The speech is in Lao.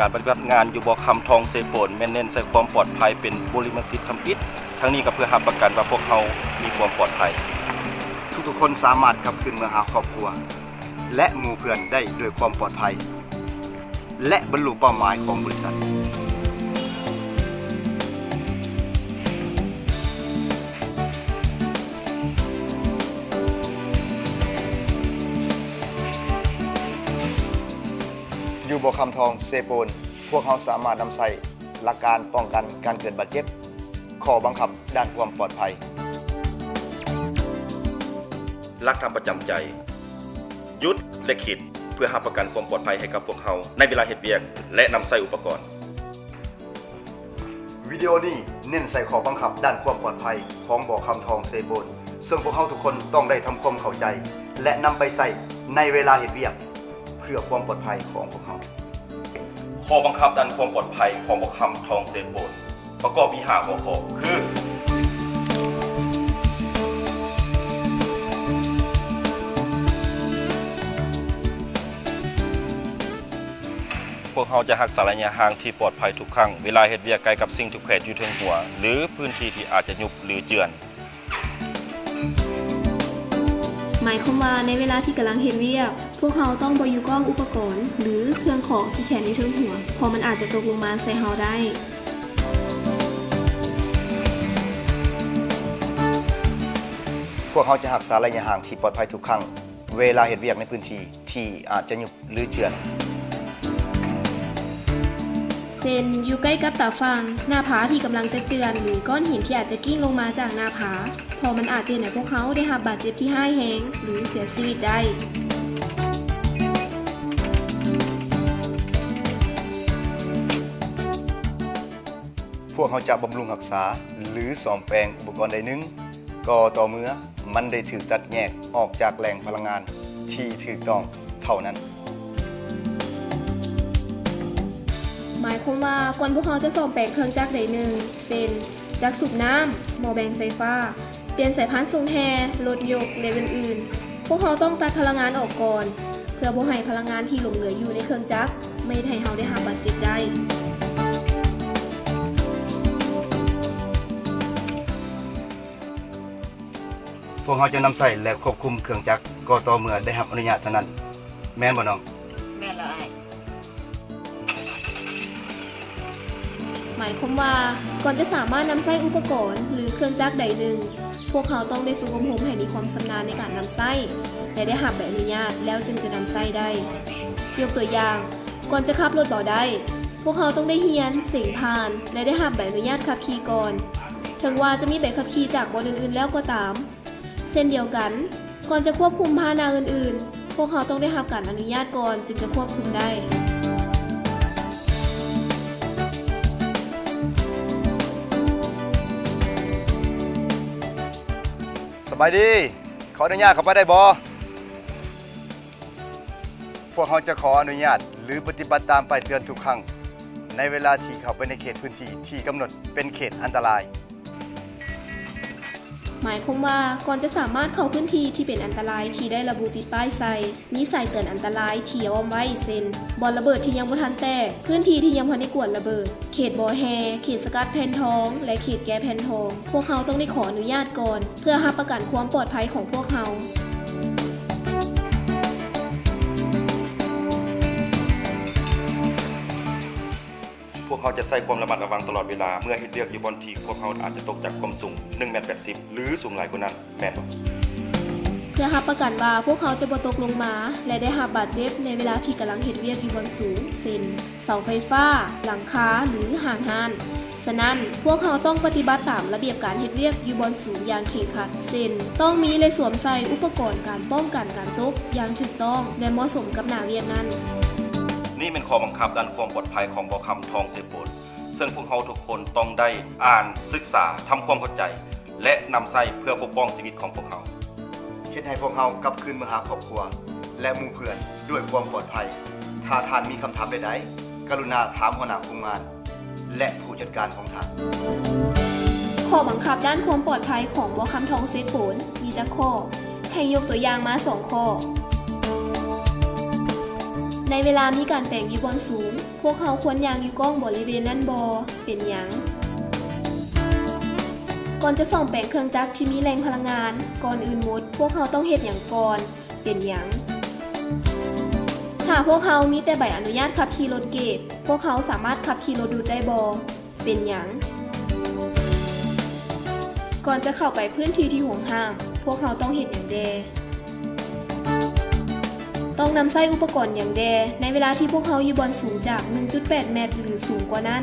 ການປະຕິບັດງານຢູ່ບໍ່ຄຳທອງເຊໂປນ ແມ່ນເນັ້ນໃສ່ຄວາມປອດໄພເປັນບູລິມະສິດທຳອິດ, ທັງນີ້ກໍເພື່ອຮັບປະກັນວ່າພວກເຮົາມີຄວາມປອດໄພ. ທຸກໆຄົນສາມາດກັບຄືນເມືອຫາຄອບຄົວ ແລະ ໝູ່ເພື່ອນໄດ້ດ້ວຍຄວາມປອດໄພ ແລະ ບັນລຸເປົ້າໝາຍຂອງບໍລິສັດ. ຢູ່ບໍ່ຄຳທອງເຊໂປນ, ພວກເຮົາສາມາດນຳໃຊ້ຫຼັກການປ້ອງກັນການເກີດບາດເຈັບ, ຂໍ້ບັງຄັບດ້ານຄວາມປອດໄພ, ຫຼັກທຳປະຈຳໃຈ, ຢຸດ ແລະ ຄິດ ເພື່ອຮັບປະກັນຄວາມປອດໄພໃຫ້ກັບພວກເຮົາໃນເວລາເຮັດວຽກ ແລະ ນຳໃຊ້ອຸປະກອນ. ວິດີໂອນີ້ເນັ້ນໃສ່ຂໍ້ບັງຄັບດ້ານຄວາມປອດໄພຂອງບໍ່ຄຳທອງເຊໂປນ, ເຊິ່ງພວກເຮົາທຸກຄົນຕ້ອງໄດ້ທຳຄວາມເຂົ້າໃຈ ແລະ ນຳໄປໃຊ້ໃນເວລາເຮັດວຽກ ເພື່ອຄວາມປອດໄພຂອງພວກເຮົາ. ຂໍ້ບັງຄັບດ້ານຄວາມປອດໄພຂອງບໍ່ຄຳທອງເຊໂປນ ປະກອບມີຫ້າຫົວຂໍ້ ຄື: ພວກເຮົາຈະຮັກສາໄລຍະຫ່າງທີ່ປອດໄພທຸກຄັ້ງ ເວລາເຮັດວຽກໃກ້ກັບສິ່ງທີ່ແຂວນຢູ່ເທິງຫົວ ຫຼື ພື້ນທີ່ທີ່ອາດຈະຍຸບ ຫຼື ເຈື່ອນ. ໝາຍຄວາມວ່າໃນເວລາທີ່ກຳລັງເຮັດວຽກ, ພວກເຮົາຕ້ອງບໍ່ຢູ່ກ້ອງອຸປະກອນ ຫຼື ເຄື່ອງຂອງທີ່ແຂວນຢູ່ເທິງຫົວ, ເພາະມັນອາດຈະຕົກລົງມາໃສ່ເຮົາໄດ້. ພວກເຮົາຈະຮັກສາໄລຍະຫ່າງທີ່ປອດໄພທຸກຄັ້ງ ເວລາເຮັດວຽກໃນພື້ນທີ່ທີ່ອາດຈະຍຸບ ຫຼື ເຈື່ອນ. ເຊັ່ນ, ຢູ່ໃກ້ກັບຕາຝັ່ງ, ໜ້າຜາທີ່ກຳລັງຈະເຈື່ອນ ຫຼື ກ້ອນຫີນທີ່ອາດຈະກິ້ງລົງມາຈາກໜ້າຜາ, ເພາະມັນອາດຈະເຮັດໃຫ້ພວກເຮົາໄດ້ຮັບບາດເຈັບທີ່ຮ້າຍແຮງ ຫຼື ເສຍຊີວິດໄດ້. ພວກເຮົາຈະບຳລຸງຮັກສາ ຫຼື ສ້ອມແປງອຸປະກອນໃດໜຶ່ງ ກໍຕໍ່ເມື່ອມັນໄດ້ຖືກຕັດແຍກອອກຈາກແຫຼ່ງພະລັງງານທີ່ຖືກຕ້ອງເທົ່ານັ້ນ. ໝາຍຄວາມວ່າ ກ່ອນພວກເຮົາຈະສ້ອມແປງເຄື່ອງຈັກໃດໜຶ່ງ ເຊັ່ນ ຈັກສູບນ້ຳ, ໝໍ້ແບ່ງໄຟຟ້າ, ປ່ຽນສາຍພານສົ່ງແຮ່, ລົດຍົກ ແລະ ອື່ນໆ, ພວກເຮົາຕ້ອງຕັດພະລັງງານອອກກ່ອນ ເພື່ອບໍ່ໃຫ້ພະລັງງານທີ່ຫຼົງເຫຼືອຢູ່ໃນເຄື່ອງຈັກ ມາເຮັດໃຫ້ເຮົາໄດ້ຮັບບາດເຈັບໄດ້. ພວກເຮົາຈະນຳໃຊ້ ແລະ ຄວບຄຸມເຄື່ອງຈັກ ກໍຕໍ່ເມື່ອໄດ້ຮັບອະນຸຍາດເທົ່ານັ້ນ, ແມ່ນບໍ່ນ້ອງ? ແມ່ນແລ້ວອ້າຍ. ໝາຍຄວາມວ່າ ກ່ອນຈະສາມາດນຳໃຊ້ອຸປະກອນ ຫຼື ເຄື່ອງຈັກໃດໜຶ່ງ, ພວກເຮົາຕ້ອງໄດ້ຝຶກອົບຮົມໃຫ້ມີຄວາມຊຳນານໃນການນຳໃຊ້ ແລະ ໄດ້ຮັບໃບອະນຸຍາດ ແລ້ວຈຶ່ງຈະນຳໃຊ້ໄດ້. ຍົກຕົວຢ່າງ, ກ່ອນຈະຂັບລົດເບົາໄດ້, ພວກເຮົາຕ້ອງໄດ້ຮຽນ, ເສັງຜ່ານ ແລະ ໄດ້ຮັບໃບອະນຸຍາດຂັບຂີ່ກ່ອນ, ເຖິງວ່າຈະມີໃບຂັບຂີ່ຈາກບ່ອນອື່ນໆແລ້ວກໍຕາມ. ເຊັ່ນດຽວກັນ, ກ່ອນຈະຄວບຄຸມພາຫະນະອື່ນໆ, ພວກເຮົາຕ້ອງໄດ້ຮັບການອະນຸຍາດກ່ອນຈຶ່ງຈະຄວບຄຸມໄດ້. ສະບາຍດີ, ຂໍອະນຸຍາດເຂົ້າໄປໄດ້ບໍ່? ພວກເຮົາຈະຂໍອະນຸຍາດ ຫຼື ປະຕິບັດຕາມປ້າຍເຕືອນທຸກຄັ້ງ ໃນເວລາທີ່ເຂົ້າໄປໃນເຂດພື້ນທີ່ທີ່ກຳນົດເປັນເຂດອັນຕະລາຍ. ໝາຍຄວາມວ່າ ກ່ອນຈະສາມາດເຂົ້າພື້ນທີ່ທີ່ເປັນອັນຕະລາຍທີ່ໄດ້ລະບຸຕິດປ້າຍໃສ່, ມີສາຍເຕືອນອັນຕະລາຍທີ່ອ້ອມໄວ້ ເຊັ່ນ ບ່ອນລະເບີດທີ່ຍັງບໍ່ທັນແຕກ, ພື້ນທີ່ທີ່ຍັງບໍ່ທັນໄດ້ກວດລະເບີດ, ເຂດບໍ່ແຮ່, ເຂດສະກັດແຜ່ນທອງ ແລະ ເຂດແກ້ແຜ່ນທອງ, ພວກເຮົາຕ້ອງໄດ້ຂໍອະນຸຍາດກ່ອນ ເພື່ອຮັບປະກັນຄວາມປອດໄພຂອງພວກເຮົາ. ພວກເຮົາຈະໃຊ້ຄວາມລະມັດລະວັງຕະຫຼອດເວລາ ເມື່ອເຮັດວຽກຢູ່ບ່ອນທີ່ພວກເຮົາອາດຈະຕົກຈາກຄວາມສູງໜຶ່ງແມັດແປດສິບ ຫຼື ສູງຫຼາຍກວ່ານັ້ນ. ແມ່ນບໍ່? ເພື່ອຮັບປະກັນວ່າພວກເຮົາຈະບໍ່ຕົກລົງມາ ແລະ ໄດ້ຮັບບາດເຈັບໃນເວລາທີ່ກຳລັງເຮັດວຽກຢູ່ບ່ອນສູງ ເຊັ່ນ ເສົາໄຟຟ້າ, ຫຼັງຄາ ຫຼື ຫາງຮ້ານ. ສະນັ້ນ, ພວກເຮົາຕ້ອງປະຕິບັດຕາມລະບຽບການເຮັດວຽກຢູ່ບ່ອນສູງຢ່າງເຄັ່ງຄັດ, ເຊັ່ນ ຕ້ອງມີ ແລະ ສວມໃສ່ອຸປະກອນການປ້ອງກັນການຕົກຢ່າງຖືກຕ້ອງ ແລະ ເໝາະສົມກັບໜ້າວຽກນັ້ນ. ນີ້ແມ່ນຂໍ້ບັງຄັບດ້ານຄວາມປອດໄພຂອງບໍ່ຄຳທອງເຊໂປນ ເຊິ່ງພວກເຮົາທຸກຄົນຕ້ອງໄດ້ອ່ານ, ສຶກສາ, ທຳຄວາມເຂົ້າໃຈ ແລະ ນຳໃຊ້ເພື່ອປົກປ້ອງຊີວິດຂອງພວກເຮົາ. ເຮັດໃຫ້ພວກເຮົາກັບຄືນມາຫາຄອບຄົວ ແລະ ໝູ່ເພື່ອນດ້ວຍຄວາມປອດໄພ. ຖ້າທ່ານມີຄຳຖາມໃດໆ, ກະລຸນາຖາມຫົວໜ້າຄຸມງານ ແລະ ຜູ້ຈັດການຂອງທ່ານ. ຂໍ້ບັງຄັບດ້ານຄວາມປອດໄພຂອງບໍ່ຄຳທອງເຊໂປນມີຈັກຂໍ້? ໃຫ້ຍົກຕົວຢ່າງມາສອງຂໍ້. ໃນເວລາມີການແປງຢູ່ບ່ອນສູງ, ພວກເຮົາຄວນຍ່າງຢູ່ກ້ອງບໍລິເວນນັ້ນບໍ່? ເປັນຫຍັງ? ກ່ອນຈະສ້ອມແປງເຄື່ອງຈັກທີ່ມີແຫຼ່ງພະລັງງານ, ກ່ອນອື່ນໝົດ, ພວກເຮົາຕ້ອງເຮັດຫຍັງກ່ອນ? ເປັນຫຍັງ? ຖ້າພວກເຮົາມີແຕ່ໃບອະນຸຍາດຂັບຂີ່ລົດເກດ, ພວກເຮົາສາມາດຂັບຂີ່ລົດດູດໄດ້ບໍ່? ເປັນຫຍັງ? ກ່ອນຈະເຂົ້າໄປພື້ນທີ່ທີ່ໂຫງຫ້າມ, ພວກເຮົາຕ້ອງເຮັດຫຍັງແດ່? ຕ້ອງນຳໃຊ້ອຸປະກອນຫຍັງແດ່ ໃນເວລາທີ່ພວກເຮົາຢູ່ບ່ອນສູງຈາກໜຶ່ງຈຸດແປດແມັດ ຫຼື ສູງກວ່ານັ້ນ?